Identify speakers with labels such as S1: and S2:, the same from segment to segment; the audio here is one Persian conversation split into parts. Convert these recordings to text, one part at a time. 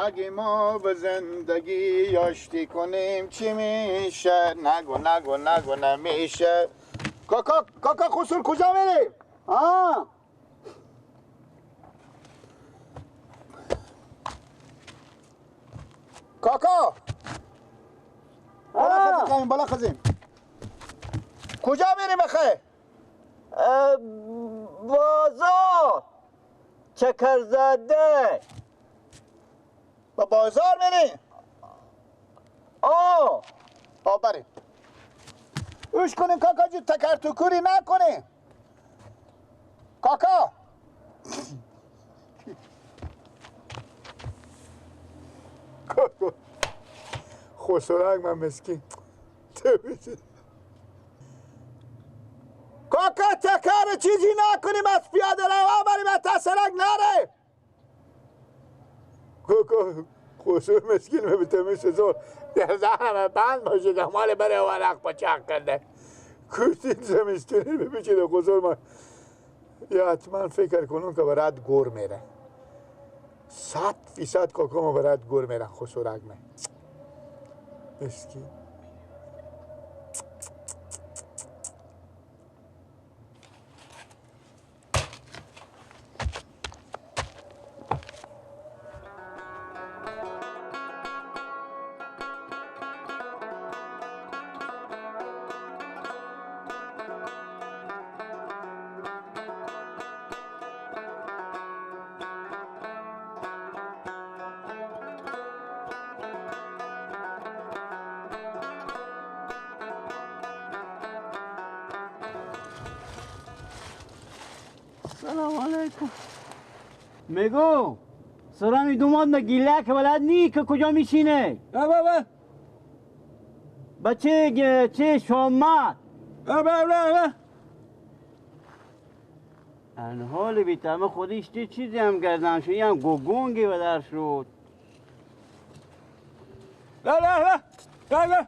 S1: اگه ما به زندگی آشتی کنیم چی میشه؟ نگو نگو نگو نمیشه. کاکا کاکا خسرو کجا میری؟
S2: آه
S1: کاکا بالا خزیم، بالا خزیم. کجا میری بخیر؟
S2: بازار چکرزاده.
S1: با بازار میری؟
S2: آه
S1: آه بریم. اوش کنیم کاکا جو، تکر تکوری نکنیم کاکا. کاکا خسرک من مسکین. کاکا تکر چیزی نکنیم، از پیاده رو بریم، از تسرک نره. کاکا خسرو مسکین به زور در زهرم بند باشه که مال بره ورق پچق کرده. کشتین زمستونی بپیچیده خسرو من. یا حتما فکر کنم که برات گور میره. 100% کاکا ما برات گور میره خسرک من مسکین.
S2: سلام علیکم. میگو سرامی دوماد مگیله که بلد نی که کجا میشینه؟
S3: بابا
S2: بچه چه شامت؟
S3: بابا
S2: انحال بیتمه خودش چه چیزی هم گردن شد، هم گوگونگی بدر شد.
S3: لا لا لا لا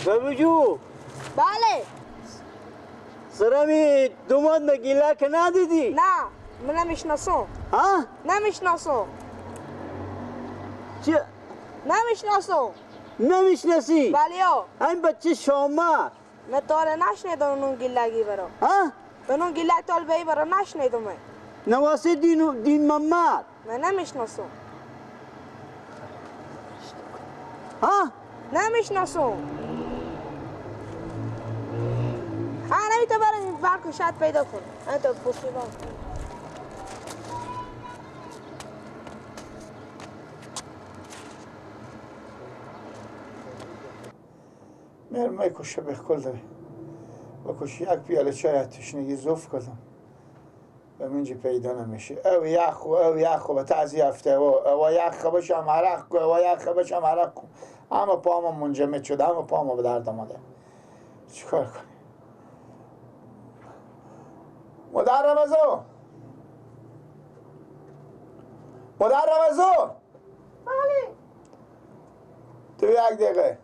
S2: بابجو.
S4: بله
S2: سرامی دوماد مگیله که ندیدی؟
S4: نه من نمیشناسم.
S2: ها؟
S4: نمیشناسم.
S2: چی؟
S4: نمیشناسم.
S2: نمیشناسی؟
S4: بله ها.
S2: این بچه شامه
S4: من تا نشنیدم اون گیلگی برا.
S2: ها؟
S4: اون گیلگ تال بی برا نشنیدم من.
S2: نواسه دین محمد.
S4: من نمیشناسم.
S2: ها؟
S4: نمیشناسم. نمیتو برای برکو شاید پیدا کن. تو پشتیبان.
S1: مرمای کشه بخکل داره با کشه یک پیاله چای از تشنگی زفت کردم و منجی پیدا نمیشه. او یخ و او یخ و به تعزی هفته و او یخ بشم عرق کو او یخ بشم عرق کو. همه پاما منجمد شده، همه پاما به درد آمده. چیکار کنیم؟ مادر رمضان، مادر رمضان.
S4: بله
S1: تو یک دقیقه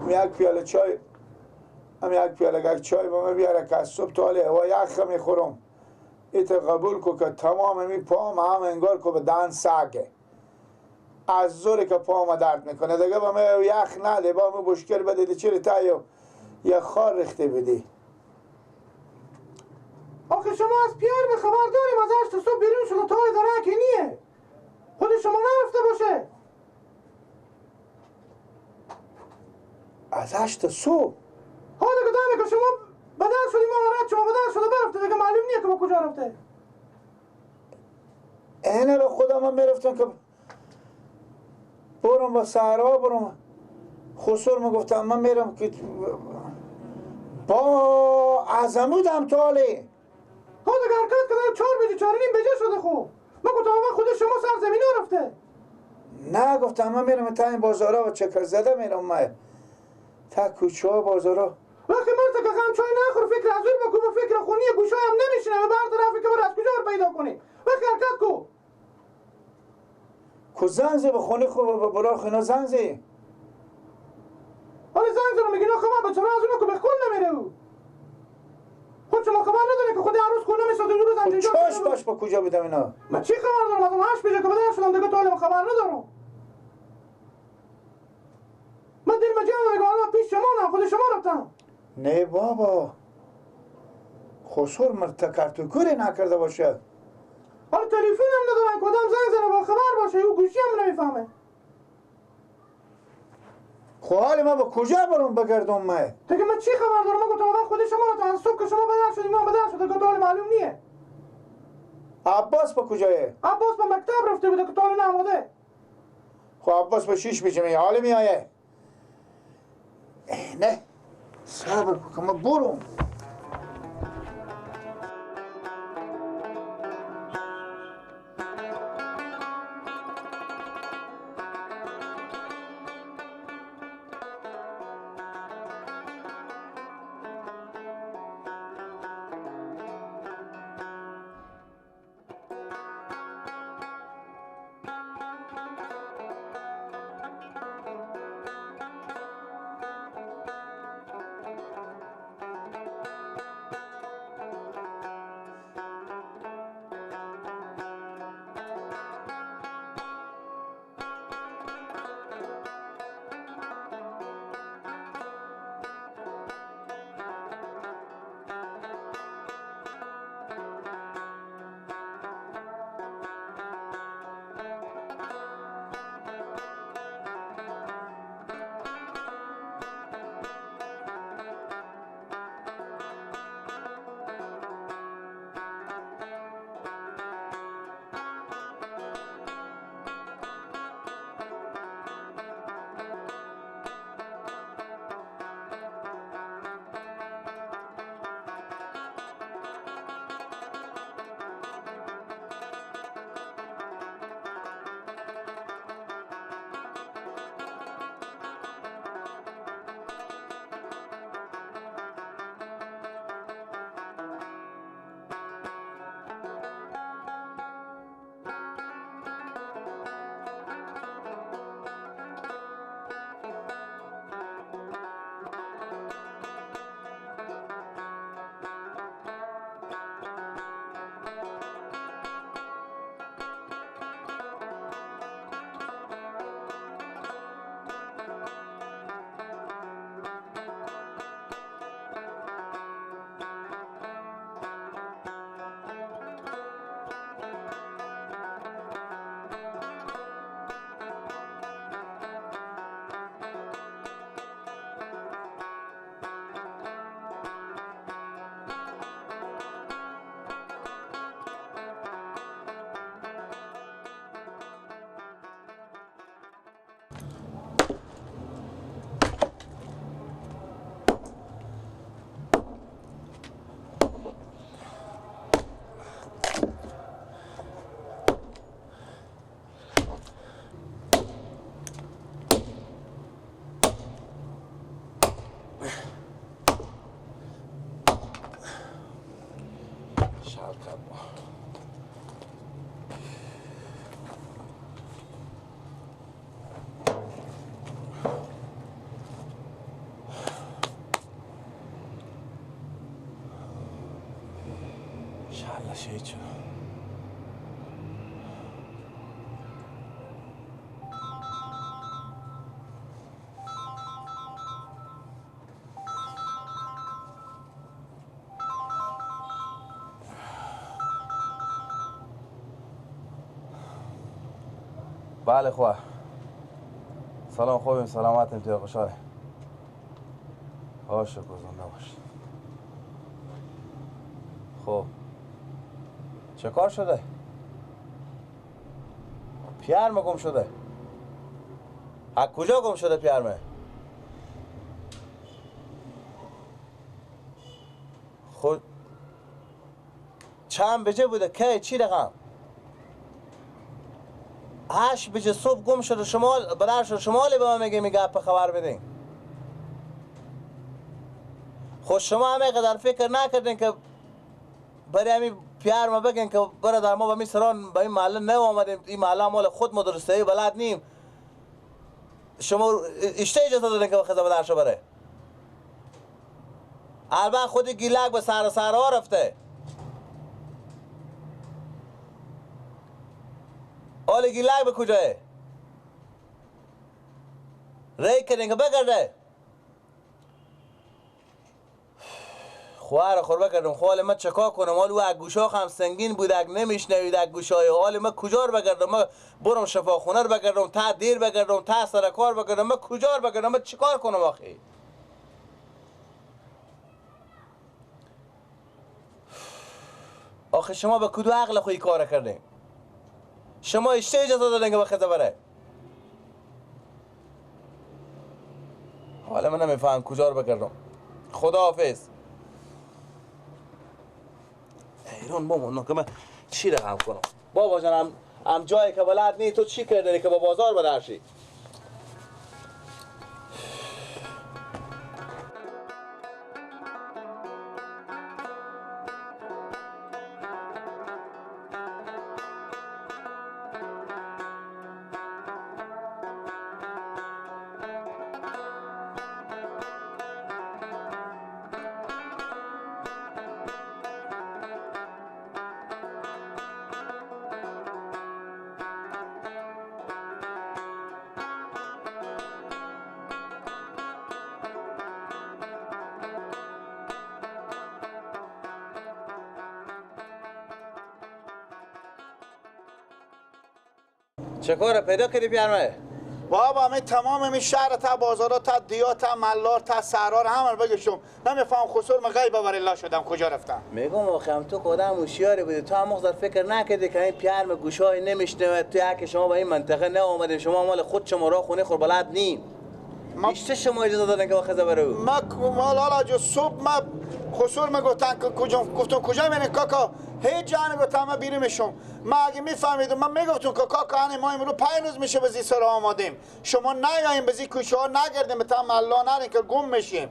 S1: یک پیاله چای، هم یک پیاله یک چای با من بیاره که از صبح تا حالا هوا یخ میخورم. ایت قبول کو که تمام می پام هم انگار که به دهن سگه، از زوری که پام درد میکنه دیگه. با من یخ نده، با من بشکر بده. چرا تا یه خار ریخته بدی؟
S3: آخه شما از پیر به خبر داریم، از 8 صبح بیرون شده تا اداره که نیه. خود شما نرفته باشه.
S1: از 8 صبح؟
S3: ها دیگه دمه که شما بدل شدیم، ما شما بدل شده برفته دیگه، معلوم نیه که با کجا رفته.
S1: اینه به خودم من میرفتم که برم با صحرا برم. خسرو میگفتم من میرم که با ازمودم تاله.
S3: ها دیگه حرکت کردم 4 بجه 4:30 بجه شده. خوب من گفتم من خود شما سرزمین رفته.
S1: نه گفتم من میرم تا این بازارا و چکر زده میرم من تا کوچه ها بازارا.
S3: وقتی مرد که غم چای نخور فکر از اون بکن، فکر خونی گوشای هم نمیشینه و بر طرفی که بر از کجا پیدا کنی. وقتی حرکت کو.
S1: خو زنگ زی به خونه خو به برار خو اینا زنگ زی.
S3: حالا زنگ زدم میگه نه خبر بچه از اونو که به خون نمیره او. خود شما خبر نداره که خود هر روز خونه میسازه دو روز اینجا.
S1: چاش باش با کجا بودم اینا؟
S3: من چی خبر دارم؟ از اون 8 بجه که بدن شدم دیگه تا حالا خبر ندارم. من دل مجمع میگم الان پیش شما نه خود شما رفتم.
S1: نه بابا. خسور مرتکرتکوری نکرده باشه.
S3: حالا تلفن هم ندارن کدام زنگ زنه با خبر باشه او گوشی هم نمیفهمه.
S1: خب حال ما با کجا برم بگردم من؟
S3: دیگه من چی خبر دارم؟ من گفتم اول خود شما رو تا صبح که شما بدل شدیم ما بدل شده که تا حال معلوم نیه.
S1: عباس با کجایه؟
S3: عباس با مکتب رفته بوده که تا حال نامده.
S1: خب عباس با 6 بجه می حال میایه. نه صبر کن که من برم.
S5: شهید شدم. بله خواه. سلام، خوبیم، سلامتیم، توی خوشحاله. ها شکر، زنده باش. خب چه کار شده؟ پیرمه گم شده. از کجا گم شده پیرمه؟ خود چند بجه بوده؟ کی؟ چی رقم؟ 8 بجه صبح گم شده. شمال برادر شده. شمال به ما میگه میگه خبر بدین. خود شما همه قدر فکر نکردین که برای همین پیار ما بگن که برادر ما به می سران به این محله نه آمدیم، این محله مال خود ما درسته بلد نیم. شما اشته اجازه دادن که خزه بدرشو بره. البته خود گیلک به سر سرها رفته. آل گیلک به کجاه؟ ری کردن که بگرده. خوار خور بکردم خال من چکا کنم؟ حال او گوشا هم سنگین بود، اگ نمیشنوید اگ گوشای. حال من کجا رو بگردم؟ من برم شفاخونه رو بگردم، تا دیر بگردم، تا سر کار بگردم، من کجا رو بگردم؟ من چیکار کنم آخی؟ آخه شما به کدو عقل خوی کار کردین؟ شما اشته اجازه دادن که بخزه بره؟ حالا من نمیفهم کجا رو بگردم. خداحافظ. ایران بابا که من چی رقم کنم؟ بابا جانم هم جایی که بلد نی تو چی کردی که با بازار بدرشی؟ چه کار پیدا کردی پیرمه؟
S1: بابا من تمام می شهر تا بازارا تا دیا تا ملار تا سرار همه رو بگشتم، نمیفهم خسور من غیب بر الله شدم کجا رفتم.
S5: میگم آخه هم تو کدام هوشیاری بودی، تو هم مقدار فکر نکردی که این پیرم گوشای نمیشنوه، تو یک شما به این منطقه نه شما مال خود شما را خونه خور بلد نیم. ما شما اجازه دادن که واخذ بره او.
S1: ما لالا جو صبح ما خسور ما گفتن که کجا، گفتم کجا میرین کاکا؟ هیچ جا نگفتم ما بیرون میشم. ما اگه میفهمیدم من میگفتم که کاکا هنی ما امروز 5 روز میشه به زی سر آمادیم، شما نیاییم به زی کوچه ها نگردیم، تا ملا نرین که گم میشیم.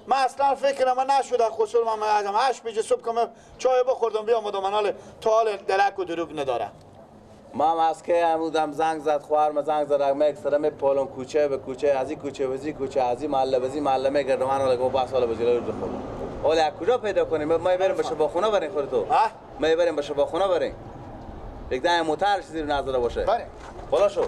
S1: من اصلا فکر من نشد خسور من ازم 8 بجه صبح که من چای بخوردم بیام من حال تا حال درک و دروغ ندارم.
S5: ما از که امروزم زنگ زد خواهر زنگ زد من یک سرم پالون کوچه به کوچه، از این کوچه به این کوچه، از این محله به این محله میگردم. من حالا گفت سال به جلو خودم حالا از کجا پیدا کنیم؟ ما بریم به شفاخونه بریم خودتو. ما بریم به شفاخونه بریم. یک دم موتر چیزی رو نظر باشه.
S1: بریم.
S5: بالا شو.